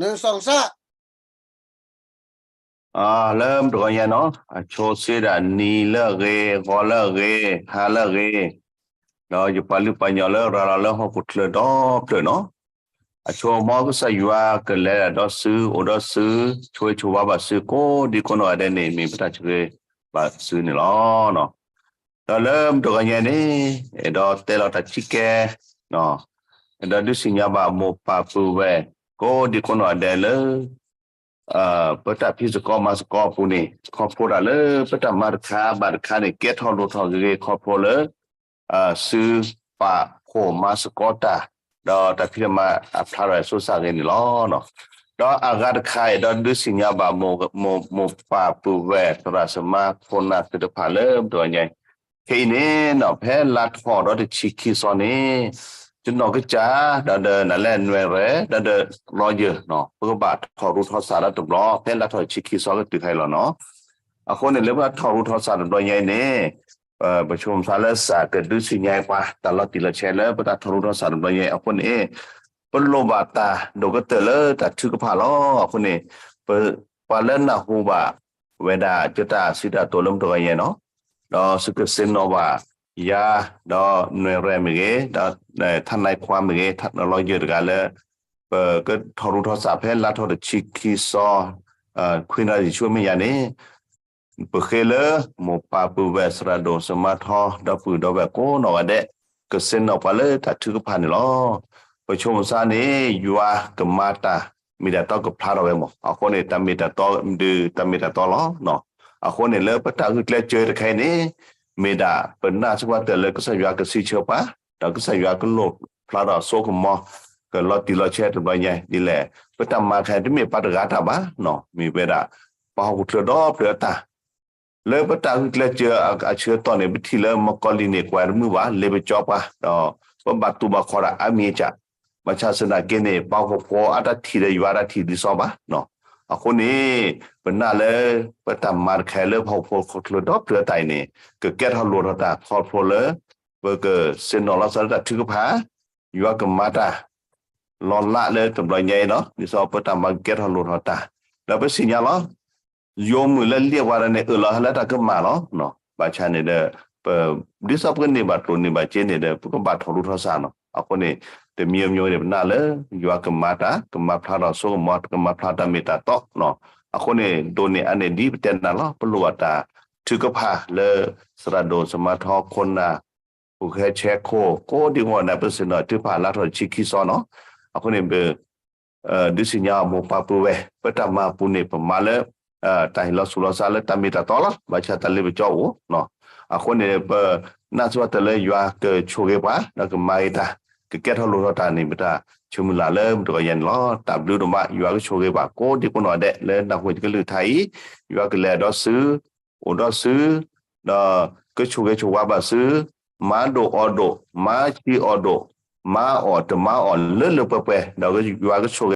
လၢမုၢ်တဂီၤညါနီၤ အဆိစ့ဒၣ်နံၤလၢအဂ့ၤ, ဂီၤလၢအဂ့ၤ, ဟါလၢအဂ့ၤ, ဒီးယပှၤလုၢ်ပှၤကညီလၢရၤလီၤလၢဟီၣ်ခိၣ်ချၢဒီဖျၢၣ်နီၤ, အဆိအမီကစၢ်ယွၤကလဲၤဒၣ်ဒီးသု, အိၣ်ဒီးသု, ဆိၣ်ဂ့ၤဆိၣ်ဝါဘၣ်သု ကိးဒံကိးနီၢ်ဂၤဒဲးန့ၣ် မ့ၢ်ပတၢ်ဆိၣ်ဂ့ၤဘၣ်သုန့ၣ်လီၤ. ဒီးလၢမုၢ်တဂီၤညါန့ၣ် အဲၣ်ဒိးတဲလီၤတၢ်ခံကဲ, အဲၣ်ဒိးဒုးသ့ၣ်ညါဘၣ်မိၢ်ပၢ်ပုၢ်ဝဲၢ် ကိးဒံကိးနီၢ်ဂၤဒဲးလၢ ပတၢ်ဖံးသကိးမၤသကိးအပူၤန့ၣ် ခီဖျိဒၣ်လၢပတၢ်မၤတခါဘၣ်တခါန့ၣ် ကဲထီၣ်လိၣ်ထီၣ်ဂ့ၤဂ့ၤခီဖျိလၢ သုပာ်ဖှိၣ်မၤသကိးတၢ်, ဒီးတၢ်ဖံးတၢ်မၤအဖျါထီၣ်အစိစ့ၢ်ကီးန့ၣ်လီၤ. ဒီးအဂၤတခါ အဲၣ်ဒိးဒုးသ့ၣ်ညါဘၣ် မိၢ်ပၢ်ပုၢ်ဝဲၢ်သရၣ်သမါခိၣ်နၢ်သ့ၣ်တဖၣ်လၢမုၢ်တဂီၤညါ ခဲအံၤန့ၣ်နီၤ ဖဲလါထီၣ်ဒီးတဆံခံသီန့ၣ် ကနီၢ်ကစၢ် ဒီးနလဲၣ်နွဲၣ်ရဲၣ် ဒီးလီယၢၢ်နီၤ ပကဘၣ်ထီၣ်ရူထီၣ်စးဒီးတဘျီ ဖဲလါထီၣ်တဆံခံသီကတုၤခဲအံၤလီၤနီၤ. အဃိန့ၣ် လၢပထီၣ်ရူထီၣ်စးတဘျီညါအံၤန့ၣ် ပဆိကမိၣ်သးလၢစးကဒုးသ့ၣ်ညါပှၤ တၢ်လီၤတံၢ်လီၤဆဲးလၢပတၢ်ထီၣ်ရူထီၣ်စးတဘျီညါအံၤအဃိန့ၣ် ပလိၣ်ဘၣ်တၢ်ဒိၣ်ကတၢၢ်လၢတၢ်ထုကဖၣ်လီၤ. အဃိန့ၣ် ပ ပှၤလၢနၢ်ဟူဘၣ် ဝဲဒၣ်ကတၢၢ်စံးတၢ်တိၤလၢမုၢ်တဂီၤညါနီၤ, ဒီးသုကသ့ၣ်နီၣ်ဘၣ်ယၤ ဒီးနွဲၣ်ရဲၣ်မ့ၢ်ဂ့ၤ ဒီးထးနါခွါမ့ၢ်ဂ့ၤ လီယၢၢ်တဂၤလၢ ပကထီၣ်ရူထီၣ်စးဖဲလါထီၣ်တဆံခံသီ ခွံနၣ်ရံၣ်ဆူမဲာ်ညါန့ၣ် ပဃ့လၢမိၢ်ပၢ်ပုၢ်ဝဲၢ်သရၣ်ဒိၣ်သမါထီ ဒီပုၢ်ဒီဝဲၢ်ကိးနီၢ်ဂၤဒဲး ကသ့ၣ်နီၣ်ပှၤလၢတၢ်ထုကဖၣ်န့ၣ်လီၤ. ပဆိကမိၣ်သးန့ၣ် ယွၤကမၤတၢ် မ့ၢ်တၢ်တီကဖျါထီၣ်ဝဲမး အဃိန့ၣ် တၢ်မ့ၢ်တၢ်တီဒုးတၢ်မ့ၢ်တၢ်တီလီၤ. အဃိန့ၣ် လၢပတၢ်ဂုာ်ကျဲးစၢးတခါအံၤန့ၣ် မ့ၢ်ဒၣ်ပနာ်သပှၢ်တၢၢ်လၢကစၢ်ယွၤကစံးဆၢပှၤ ဒီးကစၢ်ယွၤကလိၣ်ဖျါထီၣ်စိကမီၤ ကလီၤတံၢ်လီၤဆဲးတဘျီညါဒ်လဲၣ်. ပတၢ်မၤတခါအံၤ တမ့ၢ်ပှၤတဂၤတၢ်ဘၣ်နီၤ မ့ၢ်ဝဲဒၣ် ပှၤဟီၣ်ခိၣ်ချၢဒီဖျၢၣ်အတၢ် လၢပတၢ်ဂုာ်ကျဲးစၢးအဆၢကတီၢ်န့ၣ် ပထံၣ်လၢမုၣ်ကီၤလံၢ်န့ၣ် ကွၢ်တမုာ်ဘၣ် လဲၤပကၠီပှၤ ဒီးပဘၣ်တူၢ်ဘၣ်ခီၣ်ဒၣ်အါမံၤအကၢ်, ဘၣ်ဆၣ်သနာ်က့န့ၣ် ပှၤဟီၣ်ခိၣ်ဖိအတၢ်ထံၣ်ဒီးယွၤအတၢ်ထံၣ်ဒ်သိးဘၣ်. အဃိန့ၣ် ပနာ်လၢ ပတၢ်မၤတခါအံၤလၢပှၤဟီၣ်ခိၣ်ချၢဒီဖျၢၣ်အတၢ်အံၤန့ၣ် ကကဲထီၣ်လိၣ်ထီၣ်တၢ်ခီဖျိလၢ ပကသ့ၣ်နီၣ်လီၤသးလၢတၢ်ထုကဖၣ် ယွၤကမၤတၢ် လီၤလးလၢတဘျီညါအံၤနီၤ ဒ်သိးပတၢ်မၤကကဲထီၣ်လိၣ်ထီၣ်တၢ် ဒီးပသ့ၣ်ညါလီၤ ယိၤမုၢ်လၢလံၣ်ဝါဒၣ်န့ၣ် အၢၣ်လီၤဟဲလၢတၢ်ကမၣ်လီၤ. ဘၣ်ဆၣ်န့ၣ်ဒီး ပ ဒ်သိးပကန့ၢ်ဘၣ်ကျိၣ်န့ၢ်ဘၣ်စ့န့ၣ်ဒီး ပကဘၣ်ထီၣ်ရူထီၣ်စးနီၤ. အဃိန့ၣ် တမံၤမံၤန့ၣ် ပနာ်လၢ ယွၤကမၤတၢ် ကမၤဖျါထီၣ်စိကမီၤ ကမၤဖျါတၢ်မ့ၢ်တၢ်တီနီၤ. အဃိန့ၣ် ဒိးန့ၢ်အါန့ၢ်ဒ်ပတဲနၤလီၤ ပလိၣ်ဘၣ်တၢ်ထုကဖၣ်လၢ သရၣ်ဒိၣ်သမါထီခိၣ်နၢ် ပူၤဃဲဆဲခိၣ် ကိးဒံကိးဂၤဒဲး ပသ့ၣ်နီၣ်ထုကဖၣ်လါထီၣ်တဆံခံသီနီၤ. အဃိန့ၣ် ပ ဒုးသ့ၣ်ညါမိၢ်ပၢ်ပုၢ်ဝဲၢ် ပတၢ်မၤအပူၤန့ၣ် ပမၤလၢ တၢ်ဟ့ၣ်လီၤသူၣ်လီၤသးလၢတၢ်မ့ၢ်တၢ်တီလီၤ. ဘၣ်ဆၣ်တၢ်လ့ပစီအိၣ်နီၤ. အဃိန့ၣ် ပနာ်သပှၢ်တၢၢ်လၢယွၤကဆိၣ်ဂ့ၤပှၤ ဒီးကမၤဂ့ၤတၢ် ကကဲထီၣ်လိၣ်ထီၣ်တၢ်န့ၣ် ပတၢ်ဆၢမုၢ်လၢ်လၢမုၢ်တဂီၤညါန့ၣ်လီၤ. တၢ်ဘျုးဒိၣ်မး ယွၤကဆိၣ်ဂ့ၤပှၤ ကိးဒံကိးနီၢ်ဂၤဒဲး လၢနၢ်ဟူကလုၢ်ကထါအံၤ ယွၤကလဲၤဒီးသု အိၣ်ဒီးသု ဒီးကဆိၣ်ဂ့ၤဆိၣ်ဝါဘၣ်သု မၤဒိၣ်အီၣ်ဒိၣ် မၤဆံးအီၣ်ဒိၣ် မၤအီၣ်တမၤအီၣ်လၢလၢပှဲၤပှဲၤ ဒီးယွၤကဆိၣ်